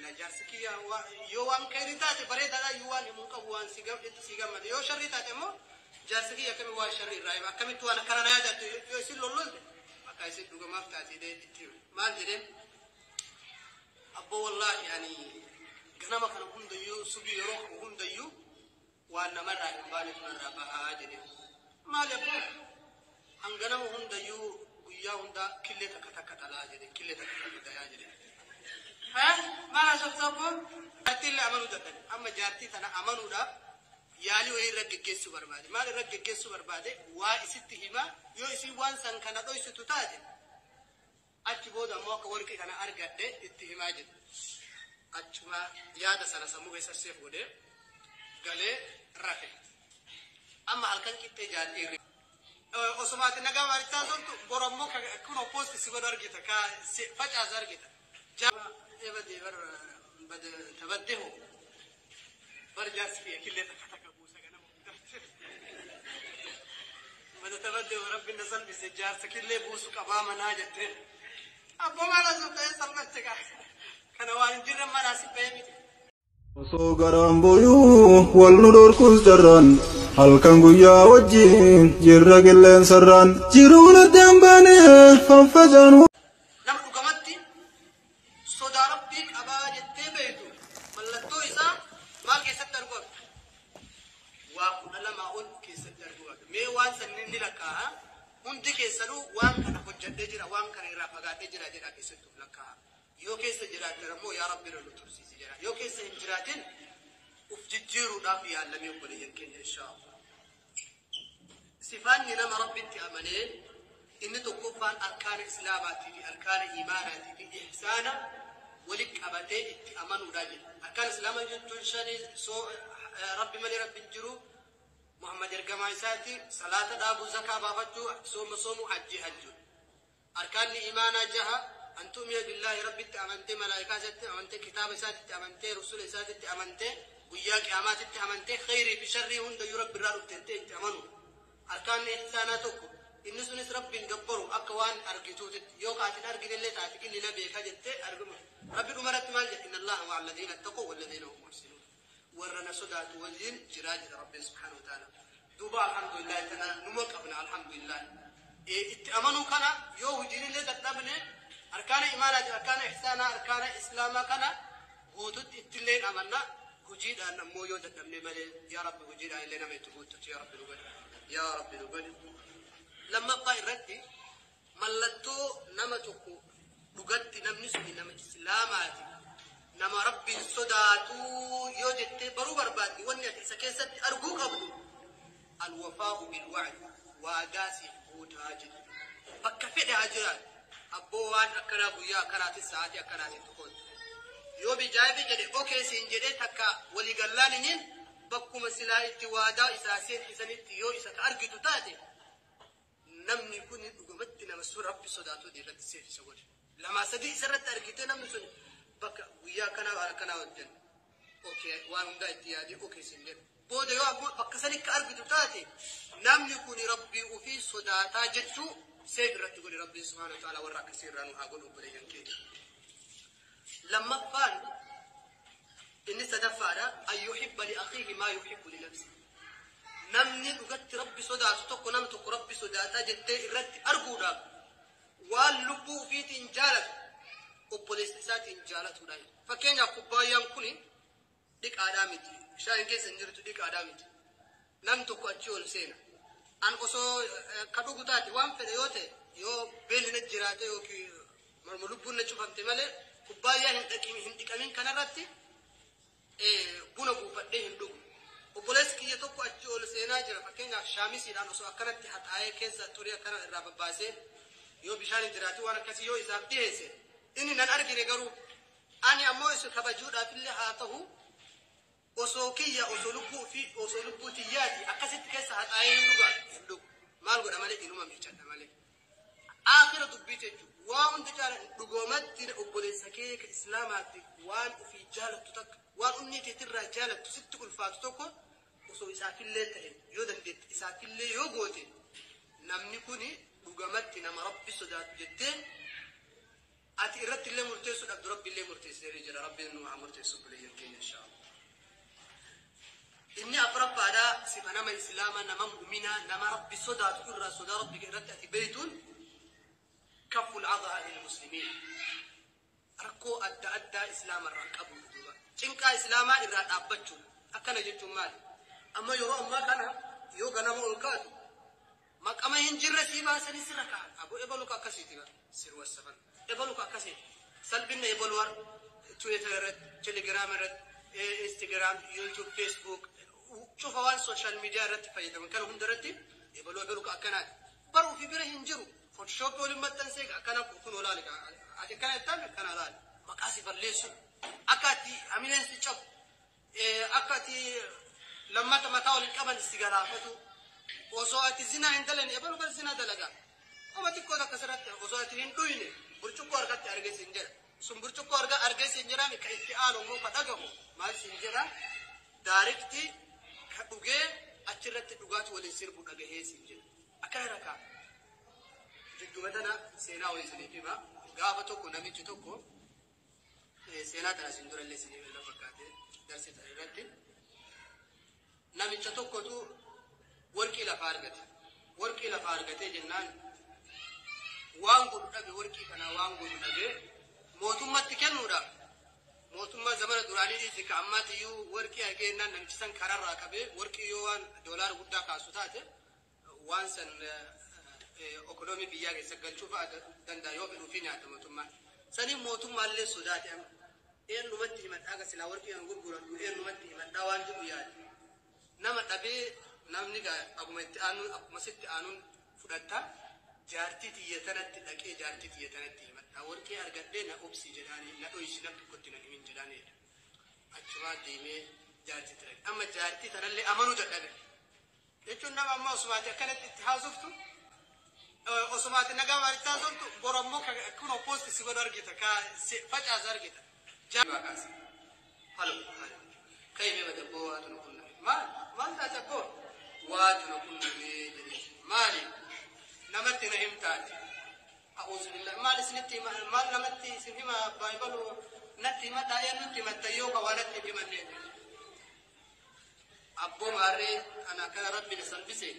Alhamdulillah, jaarsi kiyya yoo waan khayrii taate bareedaadha, yoo waan himuu qabu waan si gammade, yoo sharrii taate immoo jaarsi kiyya akkamii waan sharrii irraa hima, akkamitti waan akkana na yaadattu yoo isin lollolte bakka isin dhugamaaf taate itti hime. Maal jedheen? Abboo, wallaahi ani ganama kana hundayyuu, subii yeroo kana hundayyuu waan namarraa hin baanetu narraa bahaa jedheen. Maali abboo? Hanganama hundayyuu guyyaa hundaa killee takka takka dhalaa jedheen, killee takka takka dayaa jedheen. Maal haasofta abboo? Jaartii illee amanuu dadhabe. Amma jaartii tana amanuudhaaf yaalii wayii irra geggeessuu barbaade. Maal irra geggeessuu barbaade? Waa isitti himaa, yoo isin waan san kana dhoysitu taate, achi booda ammoo akka warqii kana argadhe itti himaa jedhe. Achuma yaada sana sammuu keessa seef godhee galee rafe. Amma halkan qixxee jaartii osuma ati nagaa maalittaa toltu, boru ammoo kunoo post si godhu argita, ka facaasu argita. Ebadee bar tabaddehu bar jaarsi kiyya killee takka takka buusa ganama hundaa. Bada tabaddehu, rabbi na salphise, jaarsa killee buusu qabaa manaa jetteen. Abboo, maal asoo ta'ee salphatte kaa? Kana waan hin jirre manaa si ba'ee miti. Osoo garaan booyuu wal nu dhorkus jarraan, halkan guyyaa wajjin jirra qilleensarraan, jiruun addaan baanee faffacaan. Nama dhugamatti sodaa rabbii qabaa jettee beektu mallattoo isaa maal keessatti arguu qabda? Waa 12 ol keessatti arguu qabda. Mee waan sanniin ni lakkaa'a. Hundi keessanuu waan kana hojjedhee jira, waan kana irraa fagaadhee jira jedha keessattuu lakkaa'a. Yoo keessa jiraatan ammoo yaa rabbi irra nu tursiisi jedha. Yoo keessa hin jiraatin uf jijjiiruudhaaf yaallamee, obboleeyyan keenya, inshaallah. Sifaanni nama rabbitti amanee inni tokkoffaan arkaana islaamaatii fi arkaana imaanaatii fi ihsaana walitti qabatee itti amanuudha jedha. Arkaana islaamaa jechuun shani: rabbi malee rabbi hin jiru, Muhammad ergamaa isaati, salaata dhaabuu, zakaa baafachuu, sooma soomuu, hajjii hajjuu. Arkaanni imaanaa jaha: an tu'mina billaahi, rabbitti amantee, malaayikaa isaatti amantee, kitaaba isaatitti amantee, rusula isaatitti amantee, guyyaa qiyaamaatitti amantee, khayrii fi sharrii hundayyuu rabbi irraa dhufte itti amanu. Arkaanni ihsaanaa tokko, inni sunis rabbiin gabbaru akka waan argituutitti, yoo kaatin arginellee taate inni na beeka jettee argama. Rabbi dhumarratti maal jedhe? Inna allaha ma'a alladhiina ittaquu walladhiina hum muhsinuun. Warra na sodaatu waliin jiraa jedha rabbiin subhaanahu wa ta'ala. Duuba alhamdulillahi, tana numa qabna, alhamdulillahi. Itti amanuu kana yoo hojiinillee dadhabne, arkaana imaanaati, arkaana ihsaanaa, arkaana islaamaa kana guututti ittillee amanna. Hojiidhaan ammoo yoo dadhabne malee, yaa rabbi hojiidhaan illee nama itti guuttatu yaa rabbi nu godhi, yaa rabbi nu godhi. Lammaffaa irratti mallattoo nama tokko dhugatti namni suni nama islaamaati, nama rabbiin sodaatu yoo jettee baruu barbaadde, wanni ati isa keessatti arguu qabdu alwafaa'u bilwa'd, waadaa siif guutaa jedhu. Bakka fedhe haa jiraatu, abboo waan akkanaa guyyaa akkanaatis sa'aatii akkanaatiin tokkooti yoo bijaa'ifi jedhe, okay siin jedhee takka walii gallaaniniin bakkuma silaa itti waadaa isaa seensisanitti yoo isa ka argitu taate, namni kun dhugumatti nama sun rabbi sodaatu irratti seensisa godhe. Lamaa sadii isarratti argite, namni sun bakka guyyaa akkanaa waan akkanaa hojjennu, okay, waan hundaa itti yaadee okay siin jedhu. Booda yoo ammoo bakka sanitti argitu taate, namni kun rabbii ofii sodaataa jechuu seef irratti godhe. Rabbiin subhaanahu wa ta'ala warra akkasii irraa nu haa godhu, obboleeyyan keenya. Lammaffaan inni sadaffaadha: an yuhibba li akhiihi maa yuhibbu li nafsi. Namni dhugatti rabbi sodaatu tokko, nama tokko rabbi sodaataa jettee irratti arguudhaaf, waan lubbuu ofiitiin jaalatu obboleessa isaatiin jaalatuudha. Fakkeenyaaf, kubbaayyaan kuni dhiqaadhaa miti, bishaan keessa hin jirtu, dhiqaadhaa miti. Nam tokko achi ol seena. An osoo ka dhugu taate, waan fedhe yoo ta'e, yoo beelli na jiraate yookiin morma lubbuun na cufamte malee, kubbaayyaa hin dhiqamin kanarratti buna buufadhee hin dhugu. Obboleessi kiyya tokko achi ol seenaa jira. Fakkeenyaaf, shaamisiidhaan osoo akkanatti haxaa'ee keessa xurii akkana irraa babbaasee, yoo bishaan hin jiraate waan akkasii yoo isaaf dhiyeesse, inni nan argine, garuu ani ammoo isa kabajuudhaaf illee haa ta'u, osoo kiyya, osoo lubbuu fi osoo lubbuu tiyyaati akkasitti keessa haxaa'ee hin dhugaa, hin dhugu. Maal godha malee? Inuma miicadha malee. Aakhira dubbii jechuun waa hunda caala dhugoomatti obboleessa kee ka islaamaatti waan ofii jaalattu takka, waan onnee keetirraa jaalattu sitti ulfaatu tokko osoo isaafillee ta'e, yoo dandeette isaafillee yoo goote, namni kuni dhugamatti nama rabbi sodaatu jettee. Ati irratti illee murteessuu dhabdu, Rabbi illee murteessee jira. Rabbiin nu haa murteessu, buleeyyan keenya, inshaallah. Inni afuraffaadhaa, sifa nama Islaamaa, nama mu'minaa, nama Rabbi sodaatu irraa sodaa Rabbi irratti ati beeytuun, كف الأذى عن المسلمين. Rakkoo adda addaa Islaama irraa qabu, duuba cinqaa Islaamaa irraa dhaabbachuu. Akkana jechuun maali? Amma yeroo ammaa kana yoo ganama ol kaatu maqama hin jirre sii baasanii sirra kaa'an. Aboo, ebalu ka akkasiiti bara sirwa safan, ebalu ka akkasiiti salphinna, ebalu har Twitter irratti, Telegram irratti, Instagram, YouTube, Facebook, cufa waan social media irratti fayyadaman kana hunda irratti ebalu ebalu ka akkanaati. Baruu fi bira hin jiru. Photoshop waliin maxxansee akkana kun olaali, ati akkana jettaan, akkana laali, maqaa si balleessu, akka ati hamileen si cabu, akka ati lammata mataa waliin qaban si galaafatu. Osoo ati zinaa hin dalane, ebalu kan zinaa dalagaa oma xiqqoo takka sirratti, osoo ati hin dhuyne burcuqqoo harkatti argee siin jedha. Sun burcuqqoo arga argee siin jedhame, ka itti aanu immoo ka dhagahu maal siin jedha? Direct ka dhugee achirratti dhugaatu waliin sirbu dhagahee siin jedha. Akkana rakaa jidduma tana seenaa wayii isiniif hima. Gaafa tokko namichi tokko, seenaa tana isin dura illee isiniif irra fakkaate darsi tana irratti, namicha tokkotu warqii lafaa argate. Warqii lafaa argatee jennaan waan godhu dhabe. Warqii kana waan godhu dhabe. Mootummatti kennuudhaaf, mootummaa zamana duraanii dhiisi, ka ammaatiyyuu warqii argee jennaan namichi san kararraa qabee, warqii yoo waan doolaara guddaa kaasu taate, waan san ekonomii biyyaa keessa galchuu fa'a danda'a, yoo fedhuu fi nyaata mootummaan. Saniin mootummaallee sodaate. Amma eenyumatti himadhaa ka silaa warqii kan gurguradhu, eenyumatti himadhaa waan jedhu yaade. Nama dhabee, namni akkuma itti aanuun, akkuma sitti aanuun fudhatta. Jaartii tiyya tanatti dhaqee, jaartii tiyya tanatti himadhaa, warqii argadhee, na obsi jedhaanii, na dhoysi, nam tokkotti na himin jedhaanii. Achumaa deemee jaartii tana, amma jaartii tanallee amanuu dadhabe jechuun, nama amma osumaati akkanatti itti haasoftu, osumaati nagaa maalitti haasoftu, borammoo kunoo post si godhu argita, ka facaasu argita. Halo, kai mee badabboo, waatu na qunname. Maal maal taate abboo? Waatu na qunname jedhee. Maali? Namatti na himtaati. A'uuzu billahi, maal isinitti hima? Maal namatti isin hima? Baayibalu natti himadhaa, eenyutti himatta yoo ka waa natti himanne? Abboo maarree, ana akkana Rabbi na salphise.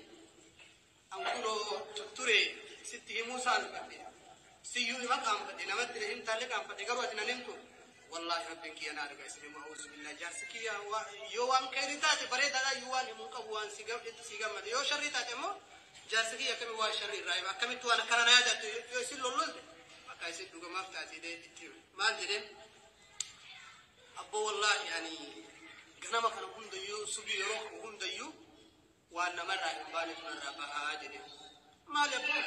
An kunoo tutture sitti himuu saalfadhe. Siyyuu hima qaanfadhe, namatti na himtaallee qaanfadhe, garuu ati nan himtu. Wallaahi Rabbiin kiyya na arga, isin himu, a'uuzu billahi, jaarsi kiyya yoo waan khayrii taate bareedaadha, yoo waan himuu qabu waan si gammade, yoo sharrii taate immoo jaarsi kiyya akkami waan sharrii irraa hima, akkamitti waan akkana na yaadattu, yoo isin lollolte akka isin dhugamaaf taate itti hime. Maal jedheen? Abboo, wallaahi ani ganama kana hundayyuu, subii yeroo qabu hundayyuu waan namarraa hin baane tunarraa bahaa jedheen. Maali abboo?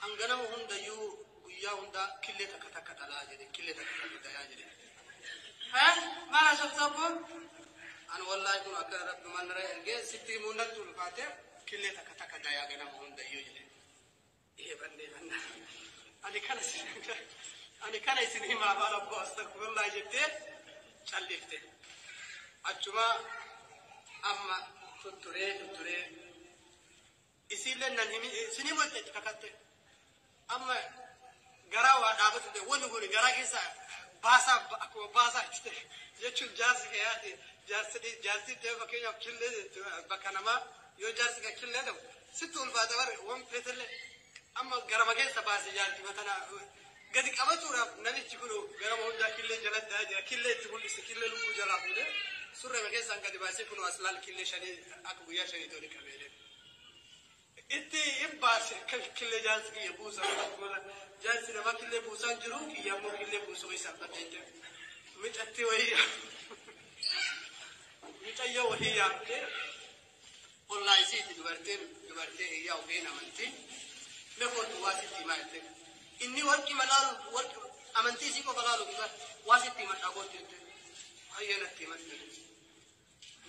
An ganama hundayyuu, guyyaa hundaa killee takka takka dhalaa jedhe, killee takka takka dayaa jedhe. Maal haasofta abboo? An wallaahi kun akka Rabbi manarra ergee sitti himuu natti ulfaate, killee takka takka dayaa ganama hundayyuu jedhe. Eebannee banna. Ani kana isin himaa afaan abboo, astagfirullah jettee callifte. Achuma amma tutturee tutturee isiillee nan himi isin himu itti kakatte. Amma garaa waa dhaabatu ta'e, wanni kun garaa keessa baasaa, akkuma baasaa jechuun, jaarsi keeyaati, jaarsi jaarsi ta'e, fakkeenyaaf killee bakka namaa yoo jaarsi kan killee ta'u sitti ulfaata bare, waan feetellee amma garama keessa baase. Jaartii matana gadi qabachuudhaaf namichi kun garama hundaa killee jalatti jira, killee itti mul'ise, killee lubbuu jalaa fuudhee surrema keessaan gadi baasee, kun as laal, killee shanii akka guyyaa shanii toli qabeele. Itti hin baase killee jaarsi kiyya buusa, jaarsi nama killee buusaan jiru, kiyya ammoo killee buusuu isaa fadhee micatti wayii, mucayyoo wahii yaamtee, ollaa isiiti, dubartiin dubartii hiyyaa ofiin amantii mekootu waa sitti himaa jette. Inni warqii malaalu, warqii amantii isii qofa laalu bifa, waa sitti himadhaa gootti jette. Hayya, natti himadhu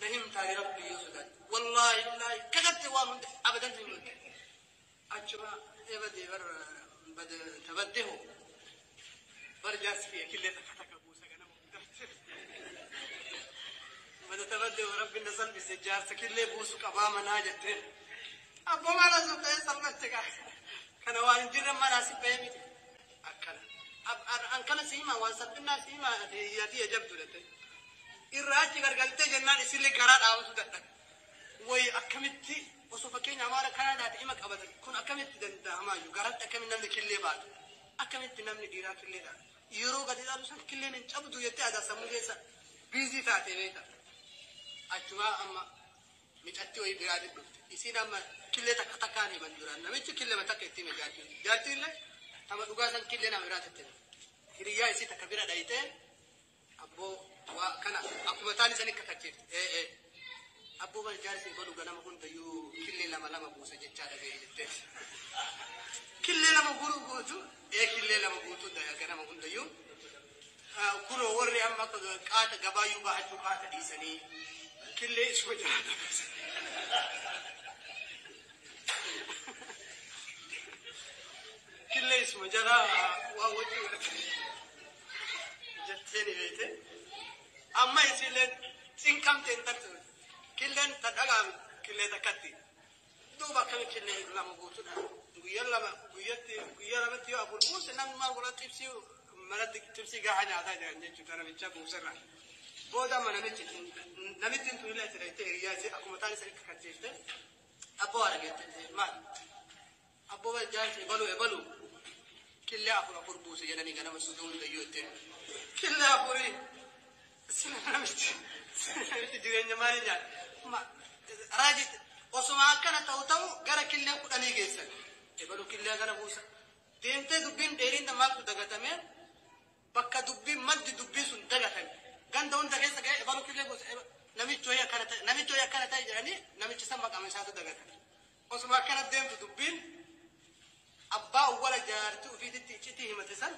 na himtaani, Rabbi yoo sodaate, wallaahi billaahi kakatte, waan hunda abadan hin godhe. Achuma ebade bar bade tabaddehu bar jaarsi kiyya killee takka takka buusa ganama hundaatti. Bada tabaddehu, Rabbi na salphise, jaarsa killee buusu qabaa manaa jetteen. Abboo, maal asuu ta'e salphatte kaa, kana waan hin jirre manaa si ba'ee miti akkana. An kana si himaa waan salphinnaa si himaa ati jabdu dhatte. Irraa achi gargaltee jennaan isillee garaa dhaabatu dadhabe. Wayi akkamitti osoo fakkeenya amaara kanaa taate ima qabatan kun akkamitti danda'amaayyuu garatti akkamitti namni killee baatu akkamitti namni dhiiraa killee dhaatu yeroo gadi dhaatu san killeen hin cabdu jettee aadaa sammuu keessa biizii taate beekta. Achumaa amma micatti wayii biraatiin dhufte isiin amma killee takka takkaan himan duraan namichi killee takka itti hime jaartiin jaartiin illee tama dhugaa san killee nama biraatti itti hime hiriyyaa isii takka bira dhayitee abboo waa kana akkuma taan isanii kakachiifte ee abboo bal jaarsi godhu ganama hundayyuu killee lama lama buusa jechaa dhaga'ee jettee killee lama guruu guutu ee killee lama guutu ganama hundayyuu kunoo warri amma qaata gabaayyuu baachuu qaata dhiisanii killee isuma jiraata killee isuma jala waa wajji jetteeni beekte amma isilleen cinqamte hin tartu killeen ta dhagaame killee takkatti duuba akkami killee lama guutuudha guyyaa lama guyyatti guyyaa lamatti yoo afur buuse namni maal godha xibsii manatti xibsii gaafa nyaataa jiran jechuudha namicha buusarra booda amma namichi namittiin tun illee asirratti hiriyaa isee akkuma taan isa kakachiifte abboo haadha geette maal abboo jaarsi ebaluu ebaluu killee afur afur buuse jedhanii ganama suuta hundayyuu ittiin killee afurii sila namichi jireenya maalii nyaata raajii osuma akkana ta'u ta'u gara killee 10 geessan ebaluu killee kana buusa deemtee dubbiin dheeriin maaltu dagatame bakka dubbiin maddi dubbii sun dagatame ganda hunda keessa ga'e ebaluu killee buusa namichi wayii akkana ta'e namichi wayii akkana ta'e jedhanii namichi san maqaan isaatu dagatame osuma akkana deemtu dubbiin abbaa awwala jaartii ofiititti iccitii himate san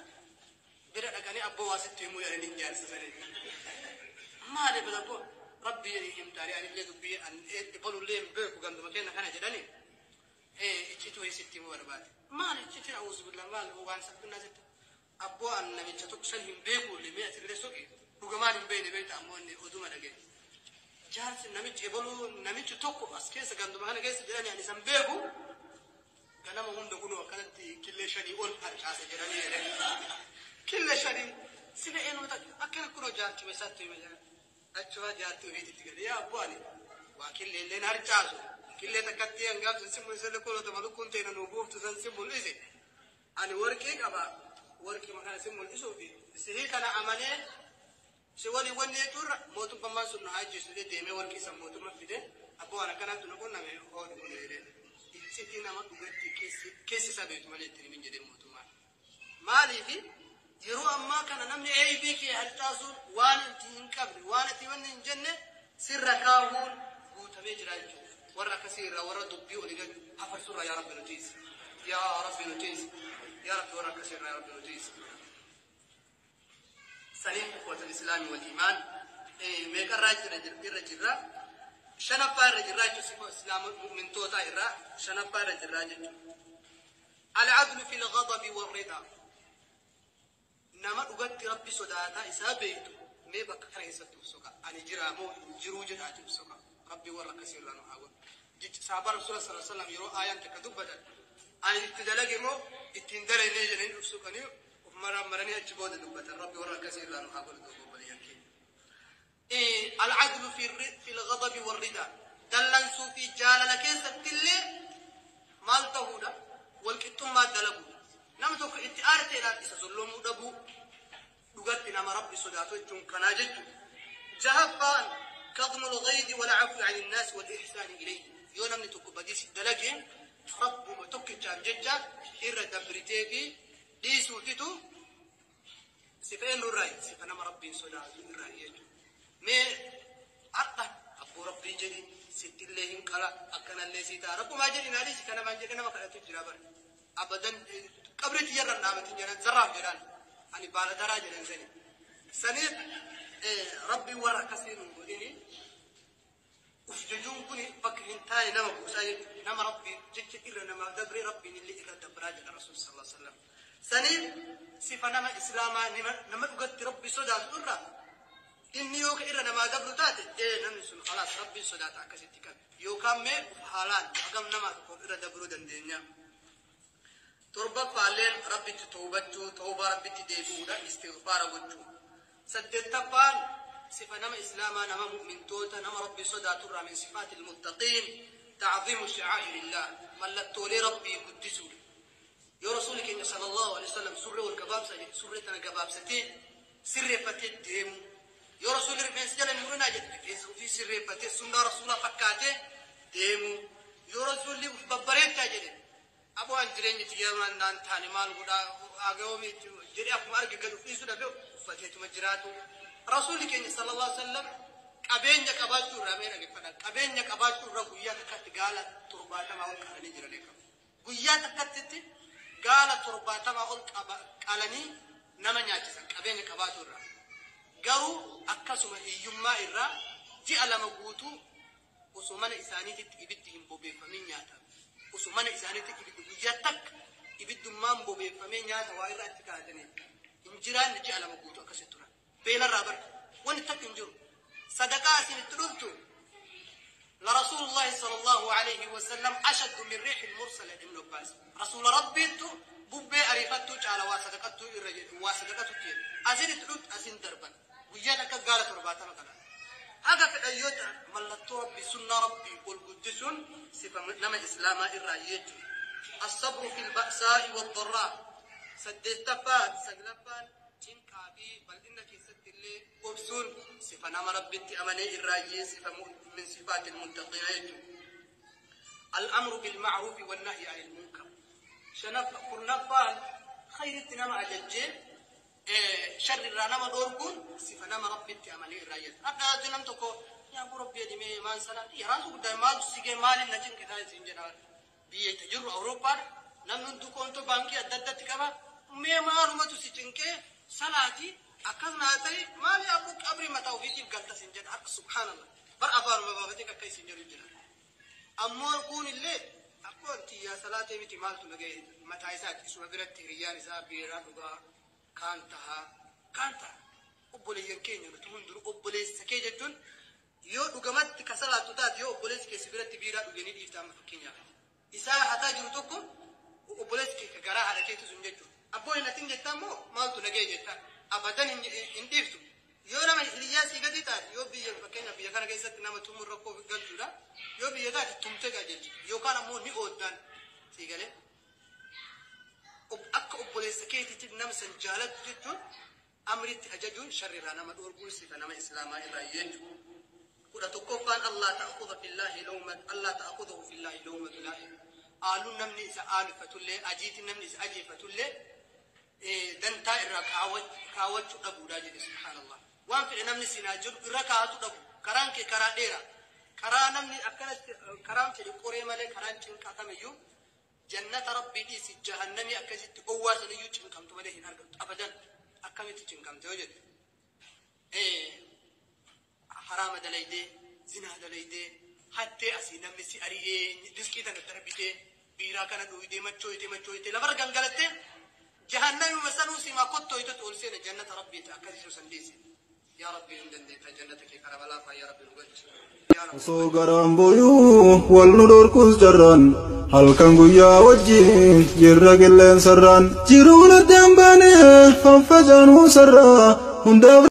bira dhaqanii abboo waa sitti himuu jedhanii hin jaarsisanii. Maali bila abboo rabbi jedhii himtaanii anillee dubbii ebalullee hin beeku ganduma kenna kana jedhanii iccitii wayii sitti himuu barbaade. Maali iccitiin awuuzu billah maali waan salphinaa sitti abboo an namicha tokko san hin beeku limee asillee soqi dhugamaan hin beekne beekta ammoo inni oduma dhagee. Jaarsi namichi ebaluu namichi tokko as keessa ganduma kana keessa jedhanii ani san beeku ganama hunda kunoo akkanatti killee 5 ol harcaase jedhanii jedhanii killee 5 sila eenyu takka akkana kunoo jaartii isaatti hime jedhan achuma jaartii ofiititti gadi yaa abboo ani waa killee illeen harcaasu killee takkatti hangaaf san si mul'ise kunoo tama lukkuun ta'e nuu buuftu san si mul'ise ani warqii qaba warqii kana si mul'isuufi sihii kana amanee si waliin wanni jechuurra mootummaan sun nu haa ajjeesu deemee warqii san mootummaa fide abboo waan akkanaatti nu qunname oolu kun jedhee. Iccitii nama dhugatti keessi isaa beektu malee ittiin himin jedhee mootummaan. Maaliifi yeroo ammaa kana namni eebii kee harcaasuun waan itti hin qabne waan itti wanni hin jenne sirra kaahuun guutamee jira jechuudha. Warra akkasii irraa warra dubbii olii gadi hafarsurraa yaa Rabbi nu tiisi. Yaa Rabbi nu tiisi. Yaa Rabbi warra akkasii irraa yaa Rabbi nu tiisi. Saniin quwwatul islaamii wal iimaan meeqarraa irra jirra. Shanaffaa irra jirraa jechuun sifa islaama mu'mintootaa irraa shanaffaa irra jirraa jechuudha. Al-adlu fil ghadabi wal ridaa. Nama dhugatti rabbi sodaataa isaa beektu mee bakka kana keessatti of soqa. Ani jiraa moo hin jiruu jedhaati of soqa. Rabbi warra akkasii irraa nu haa godhu. Jechi sahaabaa Rasuula sallallahu alaihi wasallam yeroo aayaan takka dubbatan ani itti dalage moo ittiin dalagnee jedhanii of soqanii of maraan maranii achi booda dubbatan. Rabbi warra akkasii irraa nu haa godhu duuba obboleeyyan keenya. العدل في الغضب والرضا دلن سوفي جالل كيست اللي مال تهودا والكتم ما دلبو نمتوك اتعارتي لا إسا ظلمو دبو لغت نما ربي صداتو جن كناجج جهفان كظم الغيظ والعفو عن الناس والإحسان إليه يو نمتوك بديس دلقين رب متوك جانججا إر دبرتيكي دي سوتيتو سفين الرأي سفين ربي صداتو الرأي mee har'a abboo rabbii jedhi sittillee hin qala akkanallee sii ta'a rabbumaa jedhi naadhiisi kana maan jedhe nama kadhatu jira bara abadan qabri tiyyarra dhaabatin jedhan zarraaf jedhaan ani baala daraa jedhan sani saniif rabbiin warra akkasii nu godhini uf jejuun kun bakka hin taane nama buusaa jechuudha nama rabbiin jecha irra namaaf dabre rabbiin illee irra dabraa jedha rasuul sallallahu alaihi wasallam saniif sifa nama islaamaa nama dhugatti rabbi sodaatu irraa inni yoo irra namaa dabru taate namni sun khalaas rabbiin sodaata akkasitti qabe yookaan mee haalaan hagam namaa tokkoof irra dabruu dandeenya. Torbaffaalleen rabbitti toobachuu, toobaa rabbitti deebi'uudha, istighfaara gochuu. Saddeettaffaan sifa nama islaamaa, nama mu'mintoota, nama rabbi sodaaturraa, min sifaatil muttaqiin ta'ziimu sha'aa'irillah, mallattoolee rabbii guddisuudha. Yoo rasuulli keenya sallallahu alaihi wasallam surree ol gabaabsa jedhe, surree tana gabaabsatee sirreeffatee deemu. Yoo rasuulli rifeensa jala hin murinaa jedhe, rifeensa ofii sirreeffatee sunnaa rasuulaa fakkaatee deemu. Yoo rasuulli uf babbareechaa jedhe, aboo an jireenya xiyyaaraan naan taane maal godhaa agawoomi jedhee akkuma arge gad uf dhiisuu dhabe uffateetuma jiraatu. Rasuulli keenya sallallahu alaihi wasallam qabeenya qabaachuu irraa, mee dhaggeeffadha, qabeenya qabaachuu irraa guyyaa takkatti gaala 70 ol qalanii jiran eegamu. Guyyaa takkatti gaala 70 ol qalanii nama nyaachisan qabeenya qabaachuu irraa. Garuu akkasuma hiyyummaa irraa ji'a 2 guutuu osoo mana isaaniititti ibiddi hin bobeeffamin nyaata. Osoo mana isaaniitti ibiddi guyyaa takka ibiddummaan bobeeffamee nyaata waa irraa itti kaa'atanii hin jiraanne ji'a 2 guutuu akkasitti turan. Beelarraa bara wanni takka hin jiru. Sadaqaa isin itti dhuftu لرسول الله صلى الله عليه وسلم أشد من ريح المرسلة ابن عباس. رسول ربي ببي أريفتو على وصدقته وصدقته تير أزين تلوت أزين دربا ويانا كقالة رباطة مثلا هذا في أيوتا ملتو ربي سنة ربي والقدسون صفة نما إسلام الرأيت. الصبر في البأساء والضراء. سدستفان سجلفان cinqaa بل إنك ست اللي أبسون صفة نما ربي أمني الرأي صفة من صفات المتقين. الأمر بالمعروف والنهي عن المنكر. شنف كرنفان خير التنام أججين شر الرنام دوركون صفة نما ربي أمني الرأي. أبدا جنم تكو يا أبو ربي دمي ما سنة يا راسو قدام ما تسيجي مال نجين كذا سينجنا بيجي تجرو أوروبا نمن تكون تو بانكي أددت كذا mee maalumatu si cinqee salaati akkas naa ta'e maali abbuu qabri mataa ofiitiif galta sin jedha akka subhaanallah bar afaanuma baafatee akka isin jedhu jira. Ammoo kun illee akkoo tiyyaa salaatee miti maaltu naga'e mataa isaati isuma biratti hiriyyaan isaa biiraa dhugaa kaan tahaa kaan taha obboleeyyan keenya nuti hundinuu obboleessa kee jechuun yoo dhugamatti ka salaattu taate yoo obboleessi keessi biratti biiraa dhuganii dhiifta amma fakkeenyaaf isaa hataa jiru tokko obboleessi kee garaa haadha keetu sun jechuudha. Abboo hin atin jettaa immoo maaltu nagee jettaa abadan hin dhiiftu. Yoo nama hiriyyaa sii gadi taate yoo biyya fakkeenyaaf biyya kana keessatti nama tumuun rakkoo galchuudha yoo biyya taate tumtee qajeelchi yookaan ammoo ni ooddaan sii galee akka obboleessa keetiitti nama san jaalattu jechuun amritti ajajuun sharriirraa nama dhoorguun sifa nama islaamaa irraa jechuudha. 11ffaan Allah ta'khudha fillahi lawmat Allah ta'khudhu fillahi lawmatu laa'im. Aaluun namni isa aalfatullee ajiitiin namni isa ajeeffatullee dantaa irraa kaawwachuu dhabuudha jedhe subhaanallah. Waan fedhe namni sinaa jiru irra kaa'atu dhabu. Karaan kee karaa dheeraa. Karaa namni akkanatti karaan fedhe qoree malee karaan cinqaa kamiyyuu jannata rabbii dhiisi jahannamii akkasitti owwaa saniyyuu cinqamtu malee hin argamtu. Abadan akkamitti cinqamte yoo jedhe. Haraama dalaydee, zinaa dalaydee, hattee asii namni si ari'ee riskii tana darbitee biiraa kana dhuyitee machooyitee machooyitee lafarra gangalattee jahannamuma sanuu simaa kottooyitatu ol seena jannata rabbiiti akkasiisu san dhiisi. Yaa Rabbi hin dandeetta jannata kee karaa balaafaa yaa Rabbi nu galchi. Osoo garaan booyuu wal nu dhorkus jarraan halkan guyyaa wajjin jirra qilleensarraan jiruun addaan baanee faffacaanuu sarraa hundaaf.